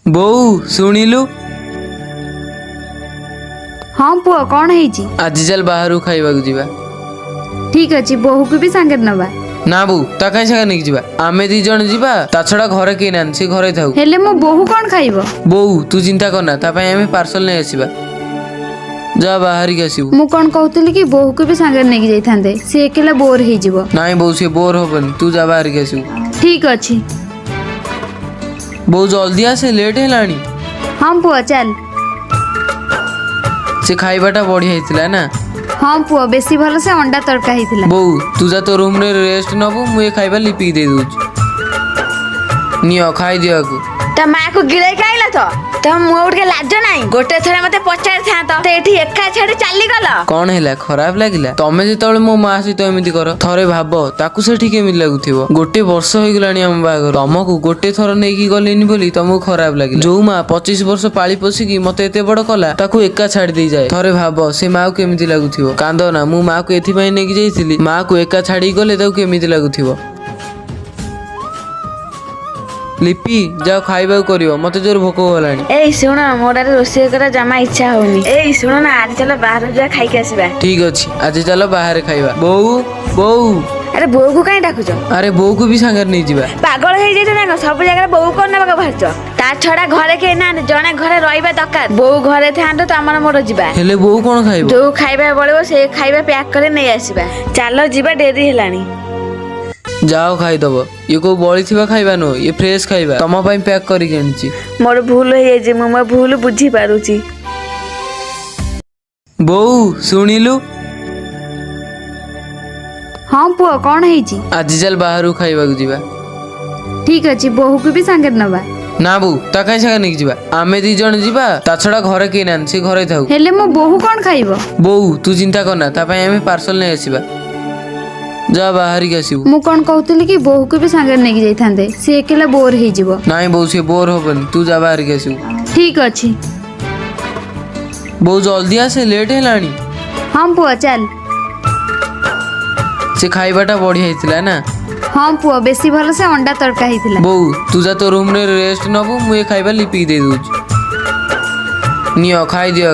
ବୋଉ ଶୁଣିଲୁ? ହଁ ପୁଅ, କଣ ହେଇଛି? ଆଜି ଚାଲ ବାହାରକୁ ଖାଇବାକୁ ଯିବା। ଠିକ ଅଛି, ବୋହୂକୁ ବି ସାଙ୍ଗରେ ନବା। ନା ବୋଉ, ତା କାହିଁ ସାଙ୍ଗରେ ନେଇକି ଯିବା? ଆମେ ଦି ଜଣ ଯିବା। ତା ଛଡା ଘରେ କେହି ନାହାନ୍ତି, ସେ ଘରେ ଥାଉ। ହେଲେ ମୋ ବୋହୂ କଣ ଖାଇବ? ବୋଉ, ତୁ ଚିନ୍ତା କରନା, ତା ପାଇଁ ଆମେ ପାର୍ସଲ ନେଇ ଆସିବା। ଯା ବାହାରିକି ଆସିବୁ। ମୁଁ କଣ କହୁଥିଲି କି ବୋହୂକୁ ବି ସାଙ୍ଗରେ ନେଇକି ଯାଇଥାନ୍ତେ, ସେ ଏକଲା ବୋର ହେଇଯିବ। ନାଇଁ ବୋଉ, ସେ ବୋର ହବନି, ତୁ ଯା ବାହାରିକି ଆସିବୁ। ଠିକ ଅଛି। ବୋଉ, ଜଲ୍ଦି ଆସେ, ଲେଟ୍ ହେଲାଣି। ହଁ ପୁଅ, ଚାଲ। ସେ ଖାଇବାଟା ବଢିଆ ହେଇଥିଲା ନା? ହଁ ପୁଅ, ବେଶୀ ଭଲ ସେ ଅଣ୍ଡା ତଡ଼କା ହେଇଥିଲା। ବୋଉ, ତୁ ଯା ତୋ ରୁମରେ ରେଷ୍ଟ ନବୁ, ମୁଁ ଏ ଖାଇବା ଲିପିକି ଦେଇ ଦଉଛି। ନିଅ, ଖାଇଦିଅ ଆକୁ। ତା ମାକୁ ଗିଳେଇ ଖାଇଲ ତ, ତମ ମୁହଁ ଟିକେ ଲାଜ ନାହିଁ? ଗୋଟେ ଥର ମତେ ପଚାରିଥାନ୍ତ ତ, ଏଠି ଏକା ଛାଡି ଚାଲିଗଲ। କଣ ହେଲା, ଖରାପ ଲାଗିଲା? ତମେ ଯେତେବେଳେ ମୋ ମା ସହିତ ଏମିତି କର, ଥରେ ଭାବ ତାକୁ ସେଠି କେମିତି ଲାଗୁଥିବ। ଗୋଟେ ବର୍ଷ ହେଇଗଲାଣି ଆମ ବାହାଘର, ତମକୁ ଗୋଟେ ଥର ନେଇକି ଗଲିନି ବୋଲି ତମକୁ ଖରାପ ଲାଗିଲା। ଯୋଉ ମା 25 ବର୍ଷ ପାଳି ପୋଷିକି ମତେ ଏତେ ବଡ କଲା, ତାକୁ ଏକା ଛାଡି ଦେଇଯାଏ, ଥରେ ଭାବ ସେ ମାକୁ କେମିତି ଲାଗୁଥିବ। କାନ୍ଦ ନା, ମୁଁ ମାକୁ ଏଥିପାଇଁ ନେଇକି ଯାଇଥିଲି, ମାକୁ ଏକା ଛାଡିକି ଗଲେ ତାକୁ କେମିତି ଲାଗୁଥିବ। ଲିପି, ଯାଅ ଖାଇବାକୁ କରିବ, ମତେ ଜୋର ଭୋକ ଗଲାଣି। ଏଇ ଶୁଣ, ମୋର ଆଜି ରୋଷେଇ କରିବା ଜମା ଇଚ୍ଛା ହଉନି। ଏଇ ଶୁଣ ନା, ଆଜି ଚାଲ ବାହାରକୁ ଯିବା, ଖାଇକି ଆସିବା। ଠିକ ଅଛି, ଆଜି ଚାଲ ବାହାରେ ଖାଇବା। ବୋଉ, ବୋଉ। ଆରେ, ବୋଉକୁ କାଇଁ ଡାକୁଛ? ଆରେ, ବୋଉକୁ ବି ସାଙ୍ଗରେ ନେଇଯିବା। ପାଗଳ ହେଇଯାଇଛ ନା କଣ? ସବୁ ଜାଗାରେ ବୋଉ କଣ ନେବାକୁ ବାହାରିଛ? ତା ଛଡା ଘରେ କେହି ନାହାନ୍ତି, ଜଣେ ଘରେ ରହିବା ଦରକାର। ବୋଉ ଘରେ ଥାଆନ୍ତୁ, ତମର ମୋର ଯିବା। ହେଲେ ବୋଉ କଣ ଖାଇବ? ଯୋଉ ଖାଇବା ବଳିବ ସେ ଖାଇବା ପ୍ୟାକ୍ କରି ନେଇ ଆସିବା। ଚାଲ ଯିବା, ଡେରି ହେଲାଣି। ଯାଅ ଖାଇଦବ। ଇଏ କୋଉ ବଳିଥିବା ଖାଇବା ନୁହଁ, ଇଏ ଫ୍ରେଶ ଖାଇବା, ତମ ପାଇଁ ପ୍ୟାକ୍ କରିକି ଆଣିଛି। ମୋର ଭୁଲ ହେଇଯାଇଛି, ମୁଁ ମୋ ଭୁଲ ବୁଝିପାରୁଛି। ବୋଉ ଶୁଣିଲୁ? ହଁ ପୁଅ, କଣ ହେଇଛି? ଆଜି ଚାଲ ବାହାରକୁ ଖାଇବାକୁ ଯିବା। ଠିକ ଅଛି, ବୋହୂକୁ ବି ସାଙ୍ଗରେ ନବା। ନା ବୋଉ, ତା କାହିଁ ସାଙ୍ଗରେ ନେଇକି ଯିବା? ଆମେ ଦି ଜଣ ଯିବା। ତା ଛଡା ଘରେ କେହି ନାହାନ୍ତି, ସେ ଘରେ ଥାଉ। ହେଲେ ମୋ ବୋହୂ କଣ ଖାଇବ? ବୋଉ, ତୁ ଚିନ୍ତା କରନା, ତା ପାଇଁ ଆମେ ପାର୍ସଲ ନେଇ ଆସିବା। ଯା ବାହାରିକି ଆସିବୁ। ମୁଁ କଣ କହୁଥିଲି କି ବୋହୂକୁ ବି ସାଙ୍ଗରେ ନେଇକି ଯାଇଥାନ୍ତେ, ସେ ଏକଲା ବୋର ହେଇଯିବ। ନାଇଁ ବୋଉ, ସେ ବୋର ହବନି, ତୁ ଯା ବାହାରିକି ଆସିବୁ। ଠିକ ଅଛି। ବୋଉ, ଜଲ୍ଦି ଆସେ, ଲେଟ୍ ହେଲାଣି। ହଁ ପୁଅ, ଚାଲ। ସେ ଖାଇବାଟା ବଢିଆ ହେଇଥିଲା ନା? ହଁ ପୁଅ, ବେଶୀ ଭଲ ସେ ଅଣ୍ଡା ତଡ଼କା ହେଇଥିଲା। ବୋଉ, ତୁ ଯା ତୋ ରୁମରେ ରେଷ୍ଟ ନବୁ, ମୁଁ ଏ ଖାଇବା ଲିପିକି ଦେଇ ଦଉଛି। ନିଅ, ଖାଇଦିଅ ଆକୁ।